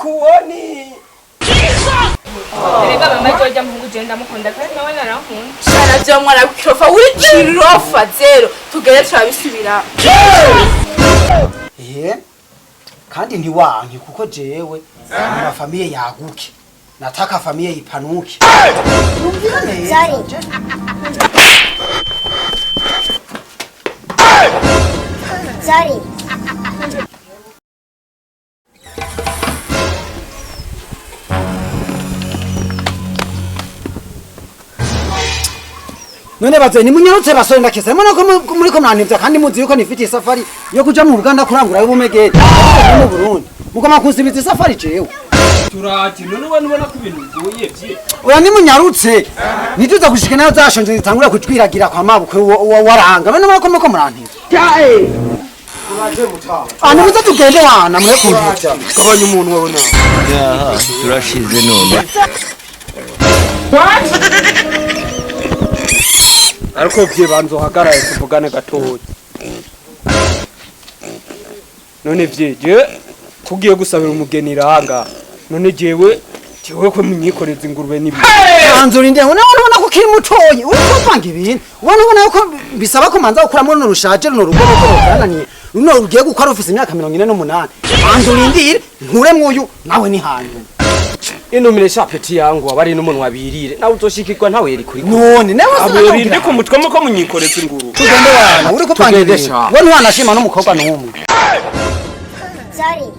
Sikuoni. Erega mama George muhungu je ndamukunda kandi nawe narankunda. Shana vyo mwana kirofa uri kirofa zero tugere turabisubira. Kandi ntiwanke kuko jewe na famiye yaguke. Nataka famiye ipanuke. Sorry. Sorry. None baze nimunyarutse basore ndakese mbona ko muri ko mwanivya kandi muzi yuko nifitiye safari yo kuja mu Uganda kurangura y'ubumegete mu Burundi. Mugoma kunsibiza isafari jewe. Turati none we nubona ko ibintu bigoye vye. Oya nimunyarutse. Nituza gushika nayo zashonje zitangura kutwiragira kwa mabukwe waranga. None mbona ko muriko murantivya. Jae. Ah nimuze tugende wana mure kuntevya. Gabanya umuntu wawe nawe. Yaha, turashize none. What? Ariko vye banzo hagarare tuvugane gatoya. None vye je kugiye gusabira umugeni iranga. None jewe jewe ko munyikoreza ingurube nibi. Banzo urinde ubona ko kiri mutoyi uri kupanga ibintu. Ubona ko bisaba ko manza gukuramo runo rushaje runo rugo rugo rurananiye. Runo rugiye gukora ufise imyaka 48. Banzo urindire nkuremwe uyu nawe ni hanyuma. Inumire sha peti yangu abari n'umunwa birire nawe uzoshikirwa ntawe yeri kuri. None nawe Abo ku mutwe muko munyikoreza ingurube. Tugende wana uri kupanga ibintu. We ntiwanashima n'umukobwa n'umwe. Sorry.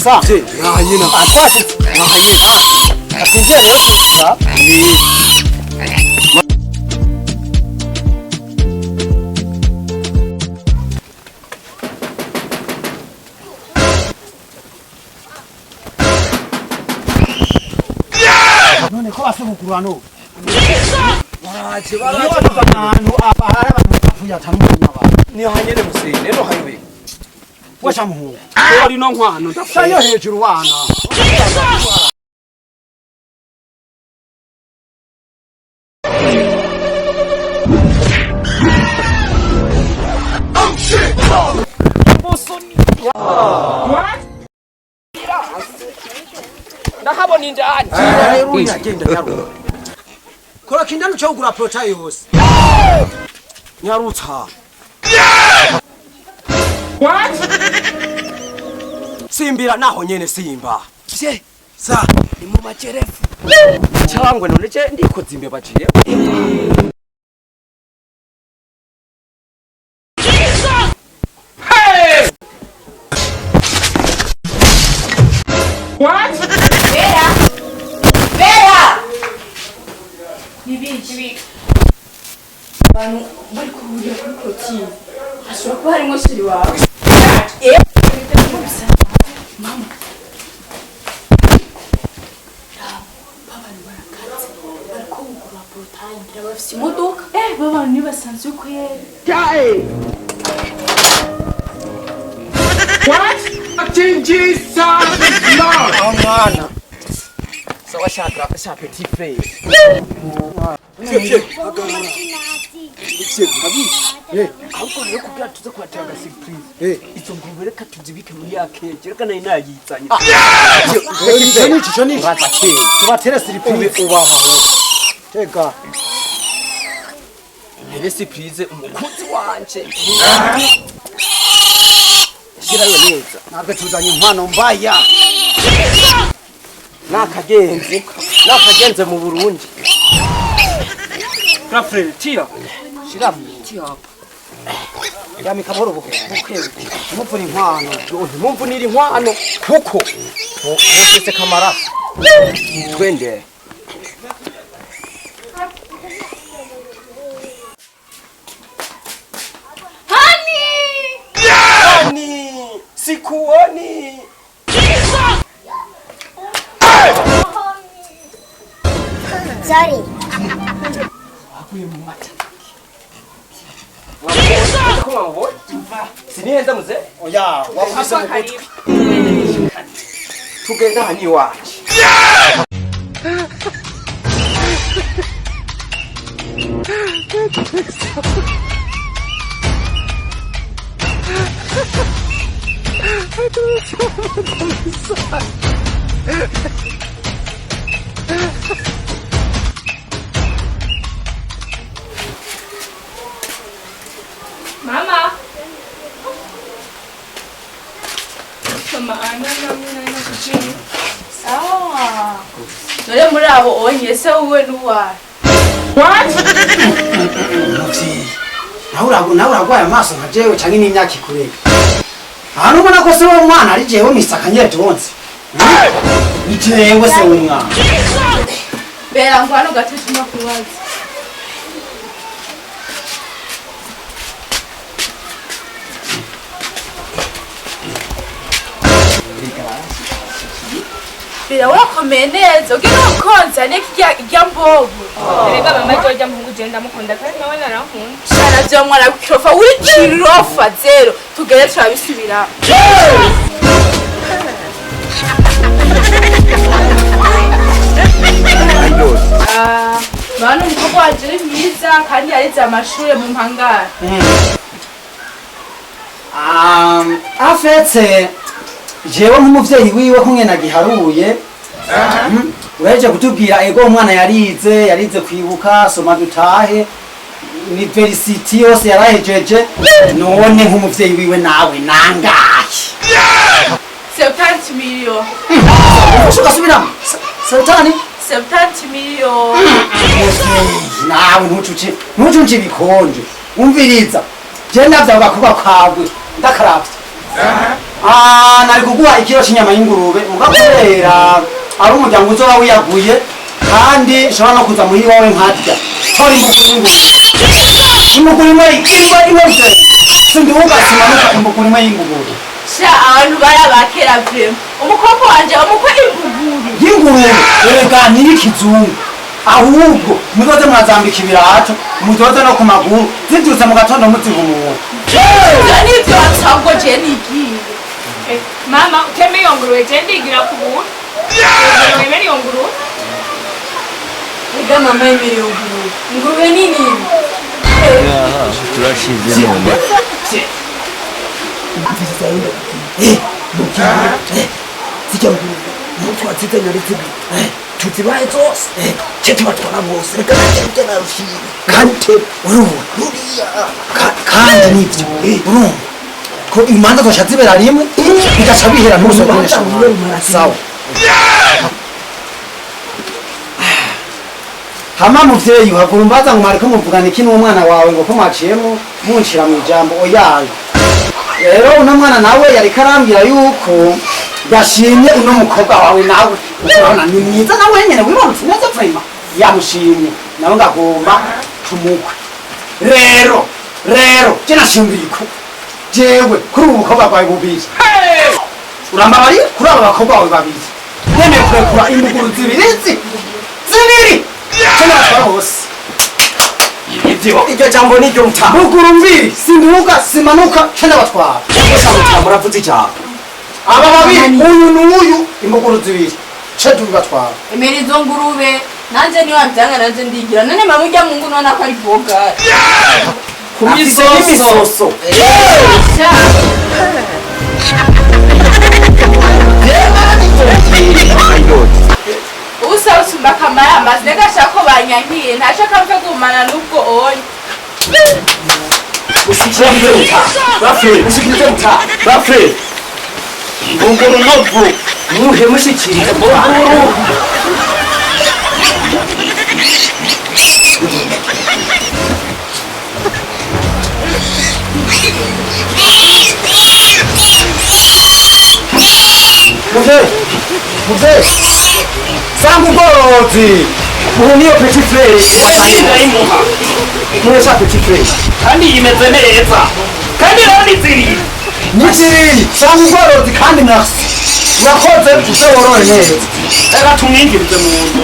Sa. Nahanyina. Atwashitse. Nahanyina. Atinjiye rero kusa. None ko basubugurwa no. Baraje Baraje abantu abahara abantu bapfuye atamunya abantu. Ni hanyene musine no hayobeka. Washa muhungu. Ari no nkwano ndasayo hejuru wana. Oh shit. Bosoni. What? Ndahabona indani. Rero uragenda nyaruka. Kora kindano cyo kugura prota yose. Nyarutsa. What? Simbira naho nyene simba. Je, sa ni mu macherefu. Cyangwe none je ndikoze imbeba ciye. Hey! What? Vera. Vera. Nibiki. Abantu bari kuhurira kuri clotine. Hashobora kuba harimo shiri wawe. Mama. Abantu barakatse bariko bugura portail ngira bafise imodoka. Babantu nibasanzwe kwera. Jae. What? Jesus Lord. Oh mwana. Sawa shaka sha petit frère. Ahubwo rero kugira tuze kubatanga surprise. Izo ngurube reka tuzibike muri ya keje reka nayo nayizanye. Ico ni tubatere surprise ubaha. Tega. Ntebe surprise umukunzi wanje. Shirayo neza. Ntabwo tuzanye inkwano mbaya. Nakagenze. Nakagenze mu Burundi. Grafre tira. Shira tira hapa. Yamika buhoro buhoro. Mupfura inkwano. Ntimumvunira inkwano kuko mufise kamaraso. Twende. Hani! Hani! Sikuoni! Sorry. Waguye mu mata. Sinihenda muze. Oya, wakubise mu gutwi. Tugenda hani iwacu. Mama. Mama ana namwe na Sawa. Dore muri abo onye se wowe n'uwawe. Muvyeyi, nawe uragwaye amaso nka jewe canke n'imyaka ikurega. Ahantu ubona ko se w'umwana ari jewe Mr. Kanyedonzi. Ni jewe se w'umwana. Bera ngo hano gato tuma kubaza. Bera urakomeye neza ugira ukonza ne kirya mbobo. Erega mama George muhungu je ndamukunda kandi nawe narankunda. Shana vyo mwana kirofa uri kirofa zero tugere turabisubira. Ah, mwana umukobwa wanje ni mwiza kandi yarize amashure mu mpangara. Afetse jewe nk'umuvyeyi wiwe kumwe na giharuye uraje kutubwira ego umwana yarize kwibuka soma dutahe university yose yarahejeje none nk'umuvyeyi wiwe nawe nangahe 70 million. ugasubiramo satani 70 million. Nawe ntucuce ibikonje umviriza je ndavya agakobwa kawe ndakaravye. Ah, nari kuguha ikiro c'inyama y'ingurube mugakubera ari umuryango uzoba wiyaguye kandi nshobora no kuza muhira iwawe nkarya tora imbuguru y'ingurube imbuguru imwe imwe imwe sindibuka simanuka imbuguru imwe y'ingurube. Sha abantu barabakera vrema. Umukobwa wanje umukwe imbuguru. Y'ingurube erega ni ikizungu ahubwo muzoze murazambika ibirato muzoze no ku maguru zivyutse mu gatondo muzihumura. Ivyo nivyo watsabwo je nigiye. Mama uteme iyo ngurube je ndigira ku buntu. Wemere iyo ngurube. Ega mama yemere iyo ngurube. Ingurube ni nini? Turashize none. Zijya ngurube mutwazizanye ari zibiri tuzibahe zose ce tubatwara bose reka nanjye narushiye kandi urumva ruriya kandi nivyo urumva ko imanza zosha zibera rimwe bigaca bihera ntuzokoresha sawa. Hama muvyeyi uhagura umbaza ngo mwariko muvugana iki n'umwana wawe ngo ko mwaciyemo munshira mu ijambo oyayo. Rero uno mwana nawe yariko arambwira yuko yashimye uno mukobwa wawe nawe urabona ni mwiza nawe nyene wibarutse neza vrema yamushimye nawe ngagomba tumukwe. Rero je nashimbiye ko jewe kuri ubu bukobwa bwawe bubiri urambabarira kuri aba bakobwa bawe babiri nemeye kurekura imbuguru zibiri zibiri cyo natwara hose. Iryo jambo ni ryo mutama. Mbuguru mbiri sinduka simanuka cyo ndabatwara. Mutama uravuze ijambo. Aba babiri uyu n'uyu imbuguru zibiri cyo tubibatwara. Emera izo ngurube nanje niyo wabyanga nanje ndigira none mama urya mungu none ko ari bogari. Ku misoso. Sha usa usumba kamara amazi nega shaka ko banyankiye ntashaka mve gumana n'ubwo onye. Ushikirize mutama. Bafre, ushikirize mutama. Bafre. Mbuguru novu. Muhe mushikirize mbuguru. Muvyeyi sanga ubworozi ubu niyo petit frere Ndayimuha. muresha petit frere Kandi yimeze neza. Kandi rero ni zibiri. Ni zibiri sanga ubworozi kandi merci urakoze uze worore neza. Reka tumwinjirize mu nzu.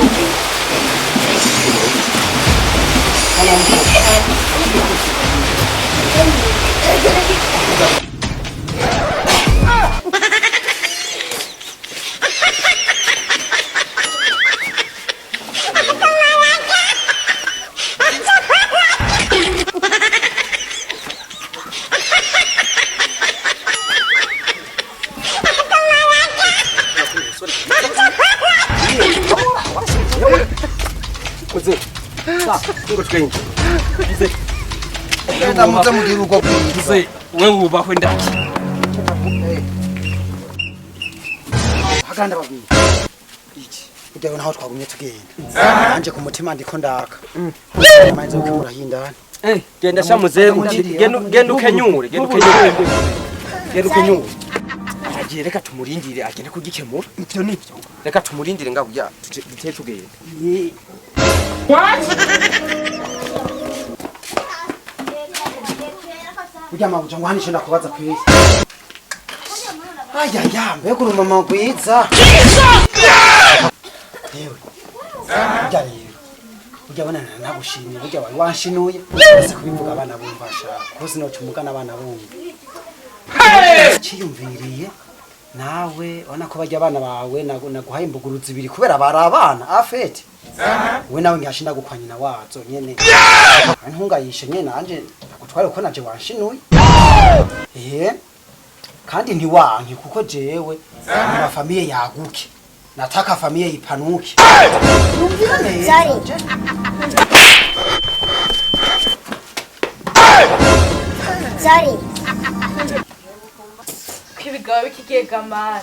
Genda muze mugire urugo rwiza. Mzee, wewe ubahwe ndaki. Haganda babiri. Iki. Ujyaho naho twagumye tugenda. Nanje ku mutima ndiko ndaka. Manze ukimura hindani. Eh, genda sha mzee, genda genda ukenyure, genda ukenyure. Genda ukenyure. Agiye reka tumurindire agende kugikemura. Ivyo nivyo. Reka tumurindire ngaho ya dute tugenda. Burya mabuja ngo hanishe ndakubaza kwisi. Aya ya mbega uri mama gwiza. Yewe. Burya rero. Burya abana nagushimiye burya wari wanshinuye. Ese kubivuga abana bumva sha. Kuko sinoca umugana abana bumva. Ciyumviriye nawe ubona ko bajya abana bawe naguhaye imbuguru zibiri kubera bari abana afete. We nawe ngihashinda gukwa nyina wazo nyene. Ntungayishe nyene nanje ndagutware kuko naje wanshinuye. Eh. Kandi ntiwanke kuko jewe na famiye yaguke. Nataka famiye ipanuke. Numvira neza. Sorry. Sorry. Kw'ibigabo b'ikigegamara.